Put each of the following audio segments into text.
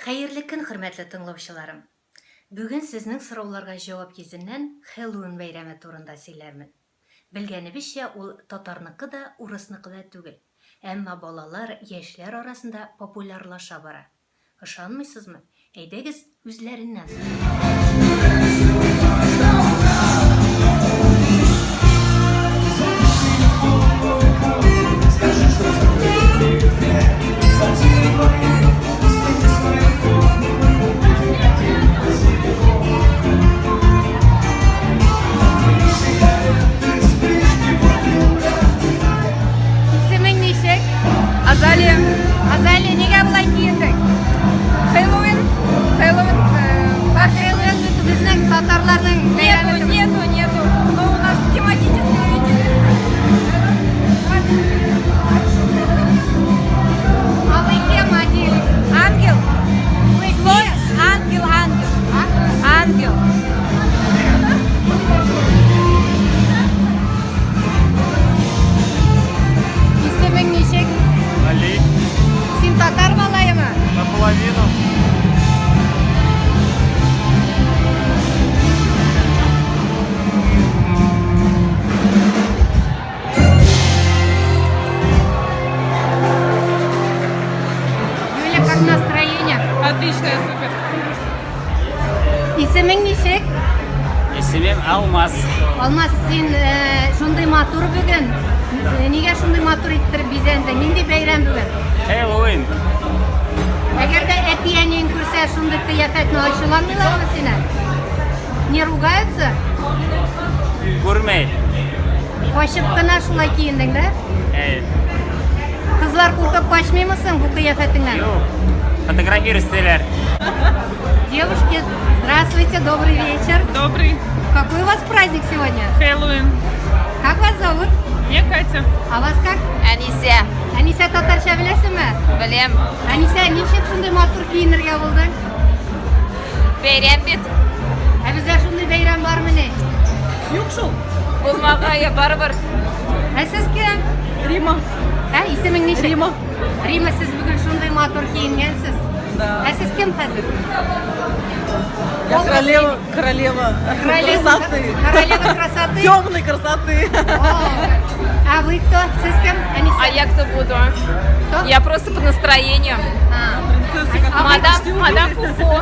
Хәерле көн, хөрмәтле тыңлаучыларым! Бүген сезнең сорауларга җавап йөзеннән Хэллоуин бәйрәме турында сөйләрмен. Белгәнебезчә, ул татарныкы да, урысныкы да түгел. Әмма балалар, яшьләр арасында популярлаша бара. Ышанмыйсызмы? Әйдәгез, үзләреннән сорыйк. Исемең ничек? Азалия. Азалия, нигә болай киендең? Хэллоуин. Хэллоуин. Хэллоуин бит безнең татарларның Нету, нету, нету. Но у нас тематическая вечеринка. А вы кем оделись? Ангел. Злой ангел, ангел. Ангел. Исемең ничек? Али. Син татар малаемы? Наполовину. Юля, как настроение? Отличное, супер. Исемең ничек? Исемем Алмаз. Алмаз, син э, шундый матур бүген. Э, Нигә шундый матур иттереп бизәндең? Нинди бәйрәм бүген? Хэллоуин. Әгәр дә әти-әниең күрсә шундый кыяфәтне ачуланмыйлармы сине? Не ругаются? Күрмәй. Качып кына шулай киендең, да? Әй. Кызлар куркып качмыймы соң бу кыяфәтеңнән? Юк. Фотографировать итәләр. Девушки, здравствуйте, добрый вечер. Добрый. Какой у вас праздник сегодня? Хэллоуин. Как вас зовут? Меня Катя. А вас как? Әнисә. Әнисә татарча беләсеңме? Беләм. Әнисә, ничек шундый матур киенергә булдың? Бәйрәм бит. Ә бездә шундый бәйрәм бармыни? Юк шул. Булмагае барыбер. Ә сез кем? Рима. Ә, исемең ничек? Рима. Рима, сез бүген шундый матур киенгәнсез. Да. Ә сез кем хәзер? Я королева, королева, Королева красоты. Королева красоты? Темной красоты. О, А вы кто? Сез кем? Әнисә? А я кто буду? Кто? Я просто по настроению. А. Принцесса, А вы- Мадам, мадам Фуфу.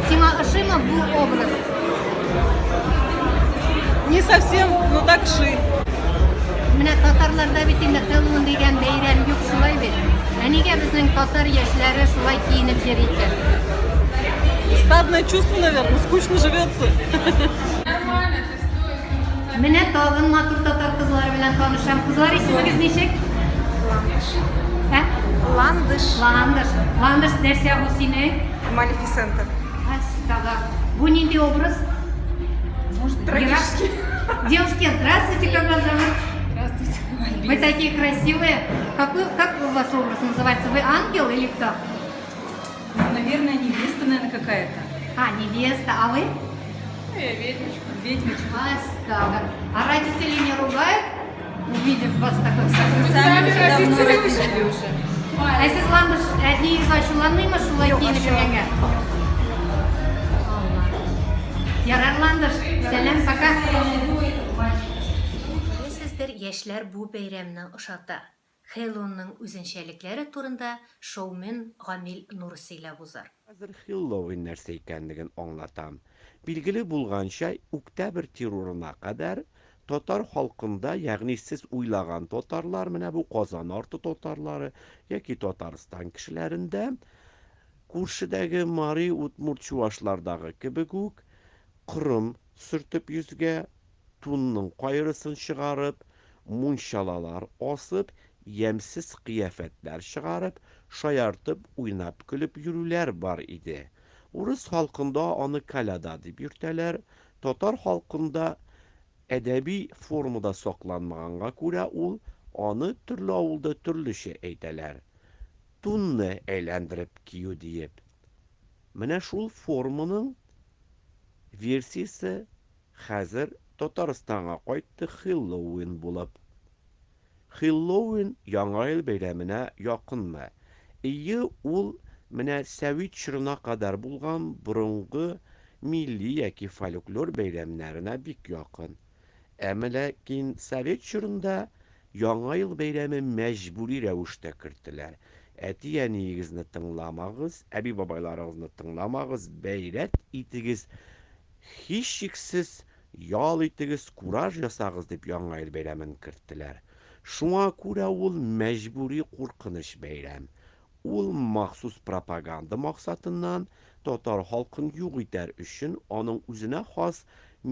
Сиңа ошыймы бу образ? Не совсем, но так ши. Менә татарларда бит инде Хэллоуин дигән бәйрәм юк шулай бит. Ә нигә безнең татар яшьләре шулай киенеп йөри икән? Стадное чувство, наверное, скучно живется. Менә тагын матур татар кызлары белән танышам. Кызлар исемегез ничек? Ландыш. Ә? Ландыш. Ландыш. Ландыш нәрсә бу синең? Малефисента. Әстага. Бу нинди образ? Может, трагический. Девушки, здравствуйте, как вас зовут? Здравствуйте. Вы такие красивые. Какой, как у вас образ называется? Вы ангел или кто? Наверное, невеста, наверное, какая-то. А, невеста. А вы? Я ведьмочка. Ведьмочка. Астага. А родители не ругают, увидев вас такой? Сами уже давно родители уже. Ә сез Ландыш, әтиегез ачуланмыймы шулай киенеп йөргәнгә? Ярар, Ландыш, сәлам, пока. Күрәсездер, яшьләр бу бәйрәмне ошата. Хэллоуинның үзенчәлекләре турында шоумен Гамил Нур сөйләп узар. Хәзер Хеллоуин нәрсә икәнлеген аңлатам. Билгеле булганча, Үктәбер террорына кадәр татар халкында, ягъни сез уйлаган татарлар, менә бу Казан арты татарлары яки Татарстан кешеләрендә, күршедәге мари, удмурт, чувашлардагы кебек үк, корым сөртеп йөзгә, тунның кайрысын чыгарып, мунчалалар асып, ямьсез кыяфәтләр чыгарып, шаяртып, уйнап-көлеп йөрүләр бар иде. Урыс халкында аны каляда дип йөртәләр, татар халкында әдәби формада сакланмаганга күрә ул, аны төрле авылда төрлечә әйтәләр. Тунны әйләндереп кию диеп. Менә шул форманың версиясе Хәзер Татарстанга кайтты Хеллоуин булып. Хеллоуин Яңа ел бәйрәменә якынмы? Ие, ул менә сәвит чорына кадәр булган борынгы милли яки фольклор бәйрәмнәренә бик якын. Әмма ләкин совет чорында Яңа ел бәйрәме мәҗбүри рәвештә кертеләр. Әти-әниегезне тыңламагыз, әби-бабайларыгызны тыңламагыз, бәйрәт итегез, һичшиксез ял итегез, кураж ясагыз дип Яңа ел бәйрәмен керттеләр. Шуңа күрә ул мәҗбүри куркыныч бәйрәм. Ул махсус пропаганда максатыннан, татар халкын юк итәр өчен, аның үзенә хас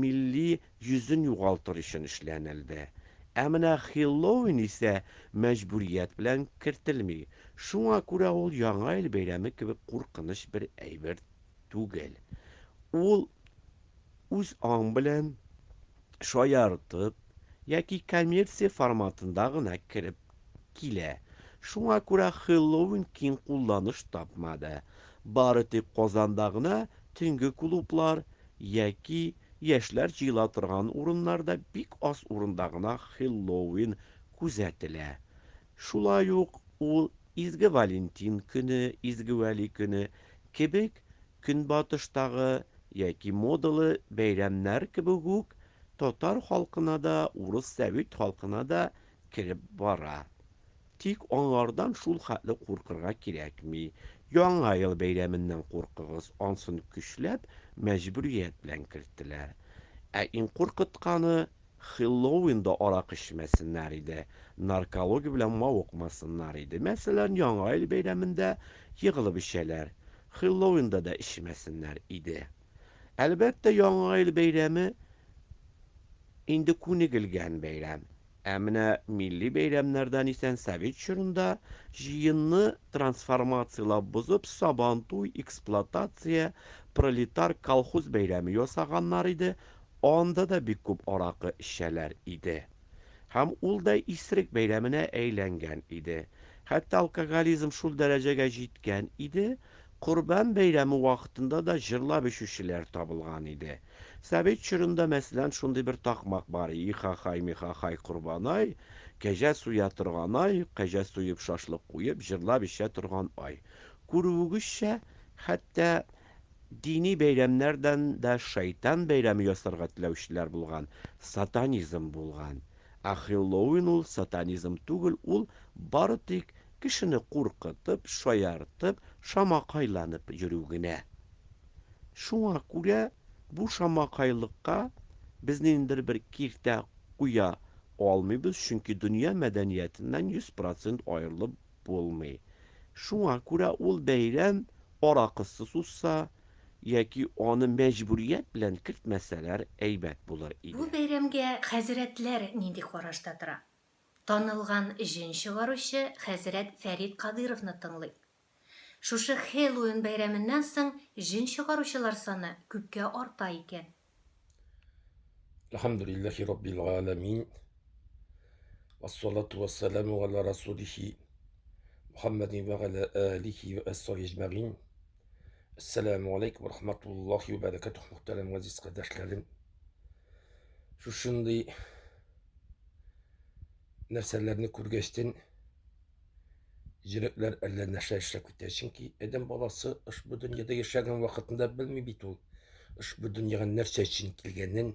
милли йөзен югалтыр өчен эшләнелде. Ә менә Хеллоуин исә мәҗбүрият белән кертелми. Шуңа күрә ул Яңа ел бәйрәме кебек куркыныч бер әйбер түгел. Ул үз аң белән шаяртып яки коммерция форматында гына кереп килә. Шуңа күрә Хеллоуин киң кулланыш тапмады. Бары тик Казанда гына төнге клублар яки яшьләр җыела торган урыннарда бик аз урында гына Хеллоуин күзәтелә. Шулай ук ул Изге Валентин көне, Изге Вәли көне кебек Көнбатыштагы яки модалы бәйрәмнәр кебек үк татар халкына да, урыс сәвит халкына да кереп бара. Тик аңардан шул хәтле куркырга кирәкми. Яңа ел бәйрәменнән куркыгыз, ансын көчләп, мәҗбүрият белән керттеләр. Ә иң куркытканы, Хеллоуинда аракы эчмәсеннәр иде, наркология белән мавыкмасыннар иде. Мәсәлән, Яңа ел бәйрәмендә егылып эчәләр. Хеллоуинда да эчмәсеннәр иде. Әлбәттә, Яңа ел бәйрәме инде күнегелгән бәйрәм. Ә менә милли бәйрәмнәрдән исән совет чорында җыенны трансформацияләп бозып, Сабантуй, эксплуатация, пролетар колхоз бәйрәме ясаганнар иде, анда да бик күп аракы эчәләр иде. Һәм ул да исерек бәйрәменә әйләнгән иде. Хәтта алкоголизм шул дәрәҗәгә җиткән иде, Корбан бәйрәме вакытында да җырлап эчүчеләр табылган иде. Совет чорында, мәсәлән, шундый бер такмак бар, Ихахай, михахай, корбанай, кәҗә суя торган ай, кәҗә суеп шашлык куеп, җырлап эчә торган ай. Күрүегезчә, хәтта дини бәйрәмнәрдән дә шайтан бәйрәме ясарга теләүчеләр булган, сатанизм булган. Ә Хеллоуин ул сатанизм түгел, ул бары тик кешене куркытып, шаяртып, шамакайланып йөрү генә. Шуңа күрә бу шамакайлыкка без ниндидер бер киртә куя алмыйбыз, чөнки дөнья мәдәниятеннән 100 процент аерылып булмый. Шуңа күрә ул бәйрәм аракысыз узса яки аны мәҗбүрият белән кертмәсәләр әйбәт булыр Бу иде. бәйрәмгә хәзрәтләр нинди карашта тора? Танылган җен чыгаручы хәзрәт Фәрит Кадыйровны тыңлыйк. Шушы Хеллоуин бәйрәменнән соң җен чыгаручылар саны күпкә арта икән. Әлхәмдүлилләһи раббил галәмин. Вассалату вассаламу галя расулихи Мухаммадин ва галя алихи ва асхаби әҗмәгин. Әссәламу алейкум ва рахматуллахи ва баракатух, мөхтәрәм газиз кардәшләрем. Шушындый нәрсәләрне күргәчтен Йөрәкләр әллә нәрсә эшләп китә. Чөнки адәм баласы ошбу дөньяда яшәгән вакытында белми бит ул ошбу дөньяга нәрсә өчен килгәнен,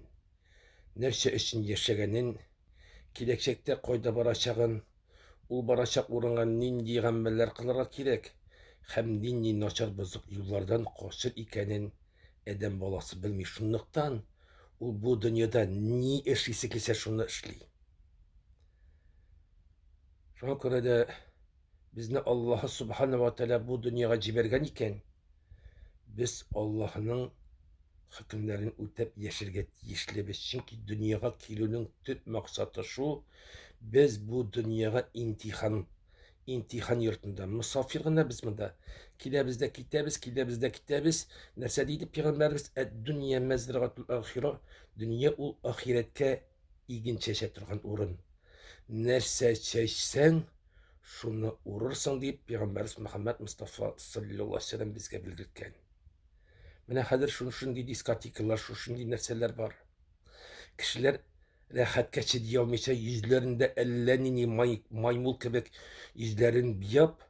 нәрсә өчен яшәгәнен, киләчәктә кайда барачагын, ул барачак урынга нинди гамәлләр кылырга кирәк һәм нинди начар бозык юллардан качыр икәнен адәм баласы белми. Шунлыктан ул бу дөньяда ни эшлисе килсә, шуны эшли. Шуңа күрә дә безне Аллаһы Субхана ва Тәгалә бу дөньяга җибәргән икән, без Аллаһының хөкемнәрен үтәп яшәргә тиешлебез. Чөнки дөньяга килүнең төп максаты шул, без бу дөньяга имтихан, имтихан йортында, мосафир гына без монда. Киләбез дә китәбез, киләбез дә китәбез. Нәрсә диде пәйгамбәребез? Әд-дөнья мәзрагатул ахира. Дөнья ул ахирәткә иген чәчә торган урын. Нәрсә чәчсәң, шуны урырсың дип пәйгамбәрбез Мөхәммәд Мостафа саллаллаһу алейһи вәсәлләм безгә белдерткән. Менә хәзер шушындый дискотекалар, шушындый нәрсәләр бар. Кешеләр рәхәткә чыдый алмыйча йөзләрендә әллә нинди май, маймыл кебек йөзләрен буяп,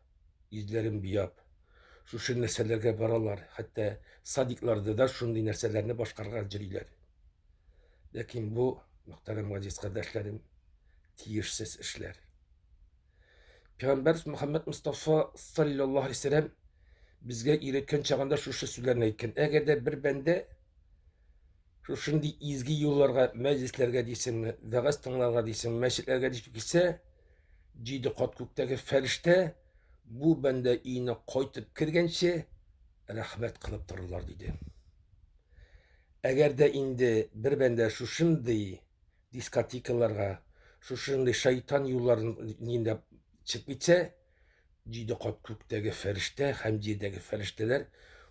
йөзләрен буяп. шушы нәрсәләргә баралар. Хәтта садикларда да шундый нәрсәләрне башкарырга йөриләр. Ләкин бу, мөхтәрәм газиз кардәшләрем, тиешсез эшләр. Пәйгамбәр Мөхәммәд Мустафа саллаллаһу алейһи вәсәлләм безгә өйрәткән чагында шушы сүзләрне әйткән. Әгәр дә бер бәндә шушындый изге юлларга, мәҗлесләргә дисеңме, вәгазь тыңларга дисеңме, мәчетләргә дип килсә, җиде кат күктәге фәрештә бу бәндә өенә кайтып кергәнче рәхмәт кылып торырлар диде. Әгәр дә инде бер бәндә шушындый дискотекаларга, шушындый шайтан юлларын нинди чыгып китсә, Җиде кат күктәге фәрештә һәм җирдәге фәрештәләр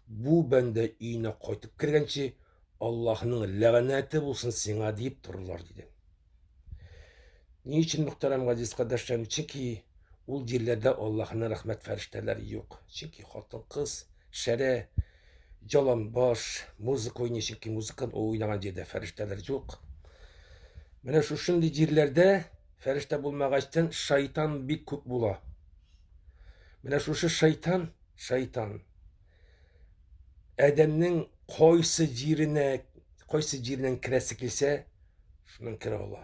бу бәндә өенә кайтып кергәнче, Аллаһның ләгънәте булсын сиңа дип торырлар, диде. Ни өчен, мөхтәрәм газиз кардәшләрем? Чөнки ул җирләрдә Аллаһның рәхмәт фәрештәләре юк. Чөнки хатын-кыз шәрә, яланбаш, музыка уйный, чөнки музыка уйнаган җирдә фәрештәләр юк. Менә шушындый җирләрдә Фәрештә булмагачтын шайтан бик күп була. Менә шушы шайтан, шайтан адәмнең кайсы җиренә, кайсы җиреннән керәсе килсә, шуннан керә ала.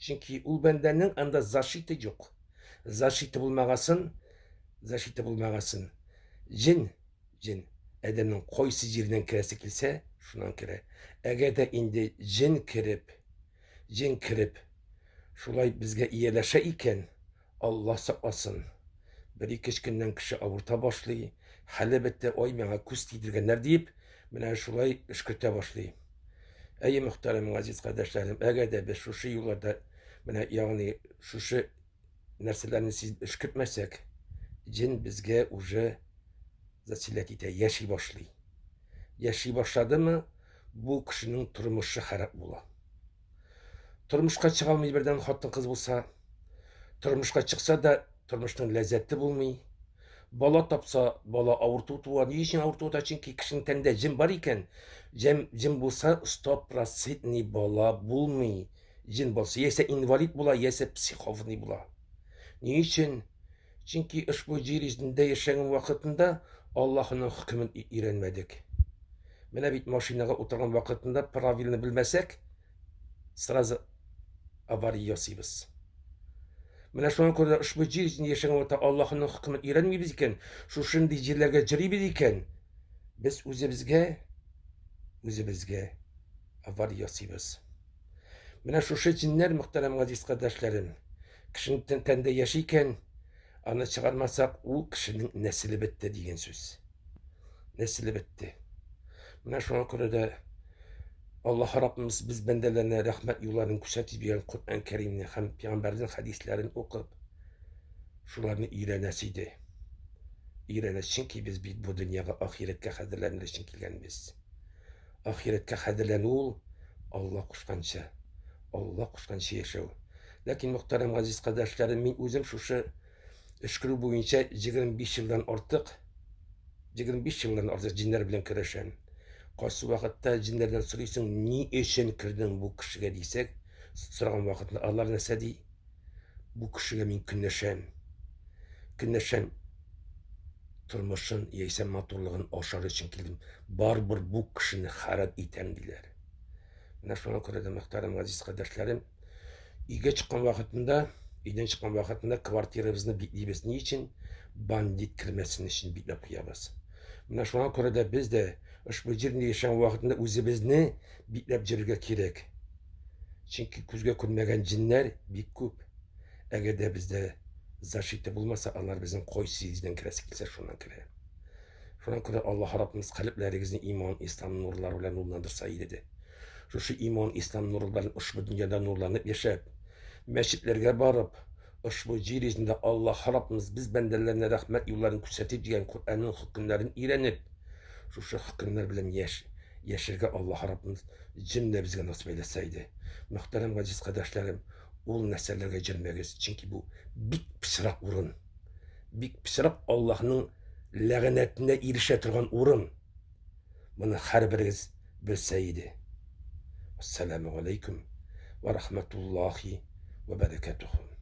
Чөнки ул бәндәнең анда защита юк. Защита булмагасын, защита булмагасын, җен, җен адәмнең кайсы җиреннән керәсе килсә, шуннан керә. Әгәр дә инде җен кереп, Җен кереп, шулай безгә ияләшә икән, Алла сакласын. Бер-ике өч көннән кеше авырта башлый, хәле бетте, ой, миңа күз тидергәннәр диеп, менә шулай өшкертә башлый. Әйе, мөхтәрәм газиз кардәшләрем, әгәр дә без шушы юлларда, менә ягъни шушы нәрсәләрне сизеп өшкертмәсәк, җен безгә уже заселять итә, яши башлый. Яши башладымы, бу кешенең тормышы харап була. Тормышка чыга алмый бердән хатын-кыз булса, тормышка чыкса да, тормышның ләззәте булмый. Бала тапса, бала авырту туа. Ни өчен авырту туа? Чөнки кешенең тәнендә җен бар икән. Җен, җен булса, стопроцентный бала булмый. Җен булса, яисә инвалид була, яисә психовный була. Ни өчен? Чөнки ошбу җир йөзендә яшәгән вакытында Аллаһының хөкемен өйрәнмәдек. Менә бит машинага утырган вакытында правилны белмәсәк, сразу авария ясыйбыз. Менә шуңа күрә ошбу җир йөзендә яшәгән вакытта Аллаһының хөкемен өйрәнмибез икән, шушындый җирләргә йөрибез икән, без үзебезгә үзебезгә авария ясыйбыз. Менә шушы җеннәр, мөхтәрәм газиз кардәшләрем, кешенең тәндә яши икән, аны чыгармасак, ул кешенең нәселе бетте дигән сүз. Нәселе бетте. Менә шуңа күрә дә Аллаһ Раббымыз без бәндәләренә рәхмәт юлларын күрсәтеп биргән Коръән Кәримне һәм пәйгамбәрнең хәдисләрен укып, шуларны өйрәнәсе иде. Өйрәнә, чөнки без бит бу дөньяга ахирәткә хәзерләнер өчен килгәнбез. Ахирәткә хәзерләнү ул Алла кушканча, Алла кушканча яшәү. Ләкин, мөхтәрәм газиз кардәшләрем, мин үзем шушы өшкерү буенча 25 елдан артык, 25 елдан артык җеннәр белән көрәшәм. Кайсы вакытта җеннәрдән сорыйсың, ни өчен кердең бу кешегә дисәк, сораган вакытында алар нәрсә ди? Бу кешегә мин көнләшәм. Көнләшәм. Тормышын яисә матурлыгын ашар өчен килдем. Барыбер бу кешене харап итәм, диләр. Менә шуңа күрә дә, мөхтәрәм газиз кардәшләрем, өйгә чыккан вакытында, өйдән чыккан вакытында квартирабызны биклибез. Ни өчен? Бандит кермәсен өчен бикләп куябыз. Менә шуңа күрә дә без дә ошбу җирдә яшәгән вакытында үзебезне бикләп йөрергә кирәк. Чөнки күзгә күрмәгән җеннәр бик күп. Әгәр дә бездә защита булмаса, алар безнең кайсы йөздән керәсе килсә, шуннан керә. Шуңа күрә Аллаһ Раббыбыз калебләрегезне иман, ислам нурлары белән нурландырса иде дә. Шушы иман, ислам нуры белән ошбу дөньяда нурланып яшәп, мәчетләргә барып, ошбу җир йөзендә Аллаһ Раббыбыз без бәндәләренә рәхмәт юлларын күрсәтеп дигән Коръәннең хөкемнәрен өйрәнеп, шушы хөкемнәр белән яш, яшәргә Аллаһ Раббыбыз җөмләбезгә насыйп әйләсә иде. Мөхтәрәм газиз кардәшләрем, ул нәрсәләргә йөрмәгез, чөнки бу бик пычрак урын. Бик пычрак Аллаһның ләгънәтенә ирешә торган урын. Моны һәрберегез белсә иде. Ассаламу алейкум ва рахматуллахи ва баракатуху.